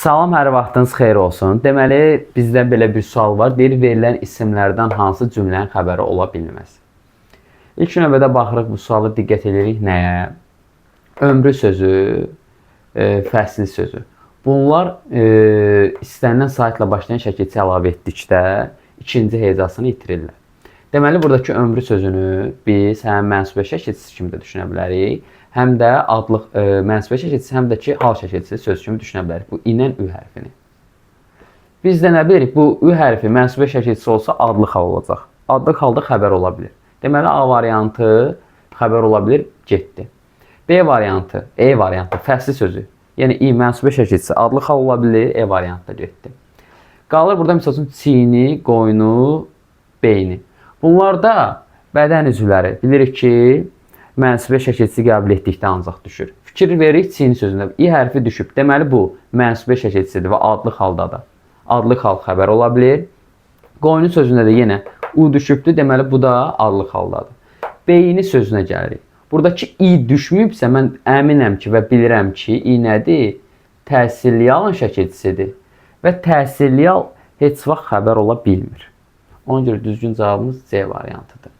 Salam, hər vaxtınız xeyir olsun. Deməli, bizdə belə bir sual var. Deyir, verilən isimlərdən hansı cümlənin xəbəri ola bilməz? İlk növbədə baxırıq bu sualı, diqqət edirik nəyə? Ömrü sözü, fəsli sözü. Bunlar istənilən saytla başlayan şəkilçi əlavə etdikdə ikinci hecasını itirirlər. Deməli, buradakı ömrü sözünü biz həm mənsubə şəkilçisi kimi də düşünə bilərik, həm də adlıq mənsubə şəkilçisi, həm də ki hal şəkilçisi söz kimi düşünə bilərik. Bu ilə ü hərfini. Biz də nə bilirik? Bu ü hərfi mənsubə şəkilçisi olsa adlıq hal olacaq. Adlıq halda xəbər ola bilir. Deməli, A variantı xəbər ola bilir, getdi. B variantı, E variantı fəsli sözü. Yəni i mənsubə şəkilçisi adlıq hal ola bilir, E variantı da getdi. Qalır burada misal üçün çiyni, qoynu, beyni. Bunlar da bədən üzvləri. Bilirik ki, mənsubə şəkilçisi qəbul etdikdə ancaq düşür. Fikir veririk çiyni sözündə. İ hərfi düşüb. Deməli bu mənsubə şəkilçisidir və adlıq haldadır. Adlıq hal xəbər ola bilir. Qoynu sözündə də yenə u düşübdür. Deməli bu da adlıq haldadır. Beyni sözünə gəlirik. Buradakı i düşməyibsə mən əminəm ki və bilirəm ki, i nədir? Təsirli halın şəkilçisidir. Və təsirli hal heç vaxt xəbər ola bilmir. Ona görə düzgün cavabımız C variantıdır.